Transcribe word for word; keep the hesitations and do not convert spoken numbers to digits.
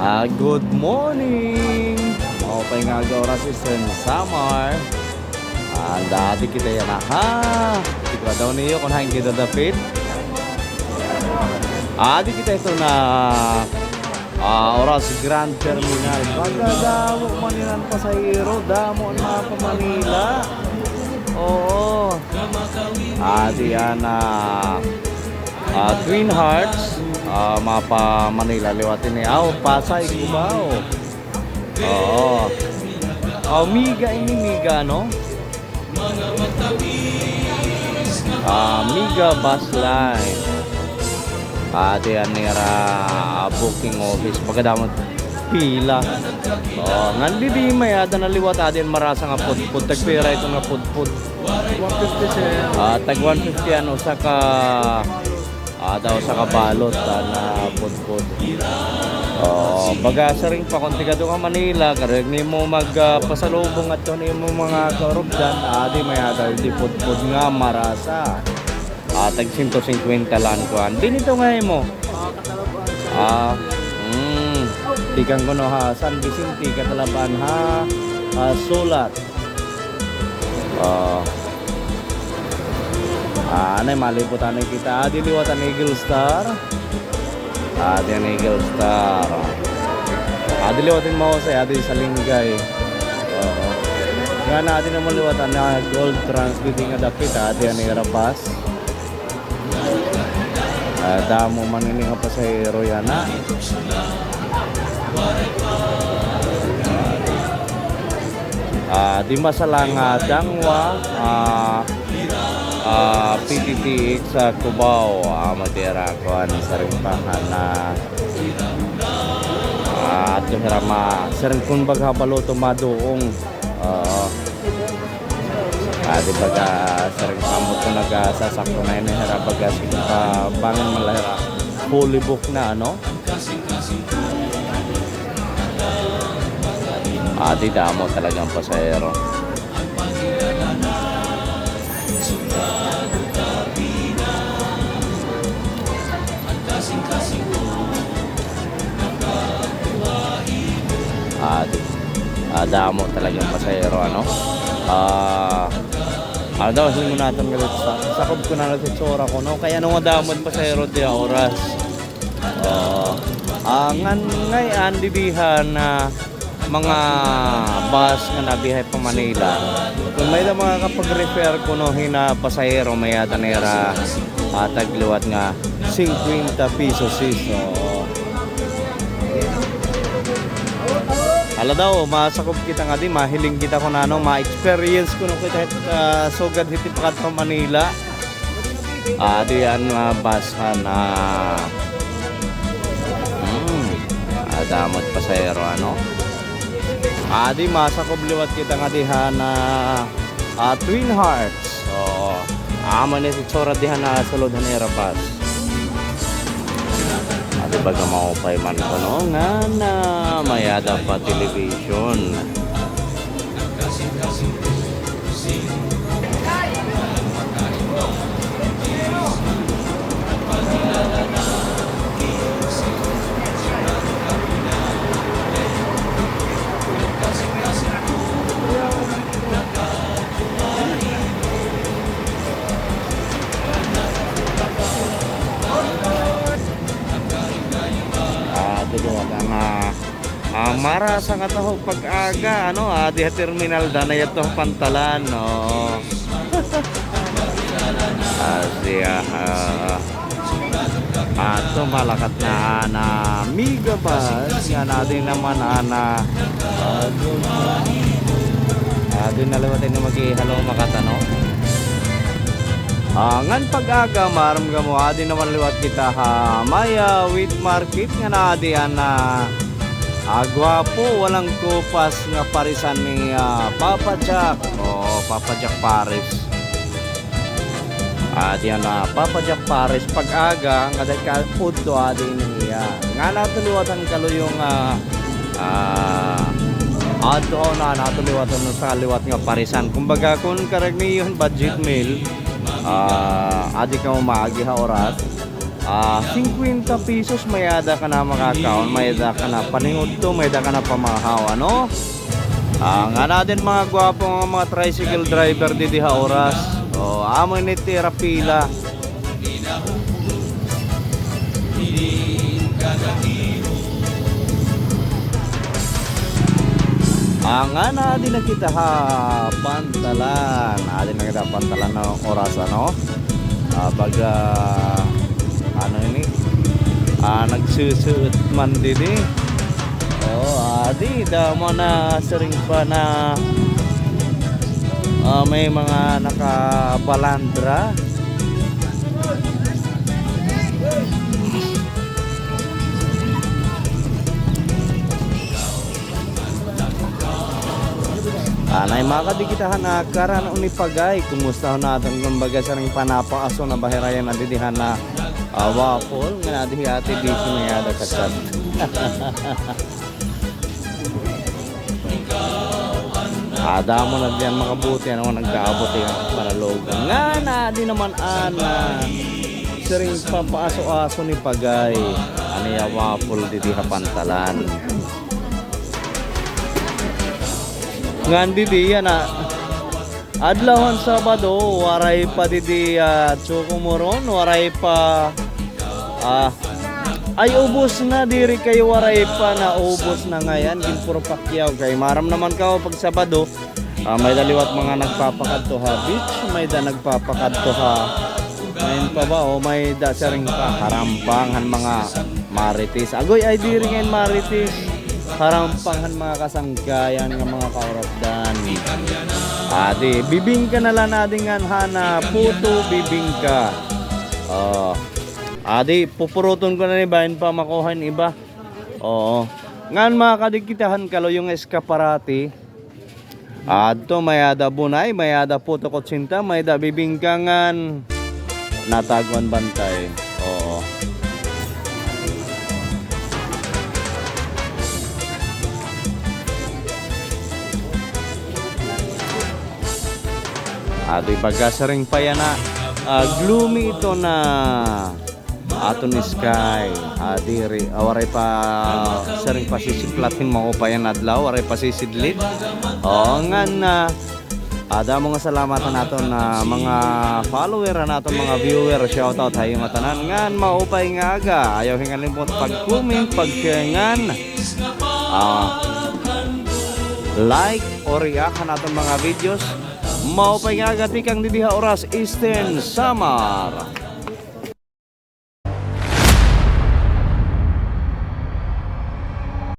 Ah, good morning! Maupay nga aga, oras is in Samar. Ah, adi kita yana, ha? Sigurado niyo kon hain kita dapit. Adi kita hito na, ah, Oras Grand Terminal. Baga damo man ini nga pasahero, damo na pa-Manila. Oo. Adi yana, ah, Twin Hearts, ah, mapa-Manila liwat ini. Aw, Pasay, Cubao. Oo. Aw, Mega ini, Mega, no? Ah, Mega Bus Line. Adi an ira, ah, booking office. Baga damo pila. Oh, ngan didi may-ada na liwat adi an marasa nga pudpud. Tagpira ito nga pudpud? One fifty, sir. Ah, tag one fifty an usa ka, ah, daw usa ka balot an, ah, pudpud. Oh, baga siring pa kon tikadto ka Manila, karuyag nimo mag, ah, pasalubong adto nimo mga kaurupdan, adi may-ada didi pudpud nga marasa. Ah, tag sento singkwenta la an kuan. Dinhi ito nga imo? Ah, mm. Tikang kuno ha San Vicente, Catalabaan ha, ah, Sulat. Ah. Ah, anay, malipot anay kita. Adi liwat an Eagle Star. Adi an Eagle Star. Adi liwat an Mausay, adi Salinggay. Oo. Ngan adi naman liwat an, ah, Gold Trans, didi nga dapit, adi an ira bus. Ah, damo man ini nga pasahero yana. Ah, di masala nga Dangwa, ah, ah, P T T X sa Cubao, ah, amo ito ira kuan, siring pa han, ah, ah, adto hira ma-, siring kon baga ha Baluto maduong. Oo. Ah, di baga, siring pa, amo ito nagasasakto na ini hira baga, ah, bangin man la hira fully book na, ano? Ah, di damo talagang pasahero. Ah, di, ah, damo talagang pasahero, ano? Ah, ano daw, hilingon naton nga dito sa, sakob ko na natin sa itsura ko, no? Kay ano nga damo it pasahero diya oras. Ah, ah, ngan, ngay-an, didihan na mga bus nga nabiyahe pa Manila. Kon may-ada makakapag-refer kuno hin pasahero, may-ada nira, ah, tag liwat nga singkwenta pesos, sis. Oo. Hala daw, masakob kita ngadi, mahiling kita kon ano, ma-experience kuno kita, ah, sugad hit pakadto Manila. Ah, adi an, ah, bus han, ah, hmm, ah, damo it pasahero, ano? Ah, adi masakob liwat kita ngadi han, ah, ah, Twin Hearts. Oo. Amo ini it itsura dihan ha sulod han ira bus. Adi baga maupay man kuno ngan, ah, may-ada pa television. Ah, tudo, tama. Ah, marasa nga taho pag-aga, ano, ah, adi ha terminal, danay adto ha pantalan, oo. Ah, siya, ah, ato, malakat na, ah, na Mega Bus, nga na din naman, ah, na, ah, adi na liwat ini mag-ihalo, makatano. Ah, ngan pag-aga, maaram kamo, adi naman liwat kita ha may, ah, wet market nga naadi an, ah, Ah, gwapo, walang kupas nga parisan ni, ah, Papa Jack. Oo, Papa Jack Paris. Ah, diyan na, Papa Jack Paris, pag-aga, nga dahil ka udto, adi niya. Nga nato liwat an kaluyong, ah, ah, adto na, nato liwat an sa liwat nga parisan. Kumbaga, kung karagniyon, budget meal, ah, adi kamo maagi ha oras. Ah, singkwenta pesos, may-ada ka na makakaon, may-ada ka na paningudto, may-ada ka na pamahaw, ano? Ah, ngan aadi mga gwapo nga mga tricycle driver didi ha Oras. O, amo ini it ira pila. Ah, ngan aadi na kita ha pantalan. Aadi na kita ha pantalan ha Oras, ano? Ah, pag, ah, ano ini? Ah, nagsusuot man didi. O, aadi, damo na siring pa na, ah, may mga nakabalandra. Anay, makadi kita han karan-on ni Pagay. Kumusta ho naton, kumbaga, siring pa napaaso na bahirayan na didi han, ah, waffle nga nadi hi Ate Vicky, may-ada ka chat. Ah, damo na diyan makabuti, ano, nagkaabot, eh, para logo. Ngan aadi naman an, ah, siring pa paaso-aso ni Pagay. An iya waffle didi ha pantalan. Ngan didi yana, adlaw han Sabado, waray pa didi, ah, Choco Moron, waray pa, ah, ay, ubos na diri kay waray pa, naubos na ngay-an, ginpuro pakyaw kay maaram naman kaw pag Sabado, ah, may-ada liwat mga nagpapakadto ha beach, may-ada nagpapakadto ha, may-ada pa ba, o may-ada siring pa, harampang han mga Marites. Agoy, ay diri ngay-an Marites. Harampang han mga kasangkayan nga mga kaurapdan. Adi, bibingka na la nadi ngan han, ah, puto bibingka. O. Adi, pupuruton ko na ni bahin pa makuha hin iba. Oo. Ngan makadi kita han Kaloy nga eskaparate. Adto may-ada bunay, may-ada puto kutsinta, may-ada bibingka ngan natago an bantay. Oo. Adi, baga siring pa yana, ah, gloomy ito na aton sky. Ah, diri, ah, waray pa siring pasisiplat hin maupay an adlaw, waray pa sisidlid. Oo, ngan, ah, ah, damo nga salamat han aton, ah, mga follower, han aton mga viewer. Shoutout ha iyo ngatanan. Ngan maupay nga aga. Ayaw hin kalimot pag-comment, pag-share ngan, ah, like o react han aton mga videos. Maupay nga aga tikang didi ha Oras, Eastern Samar.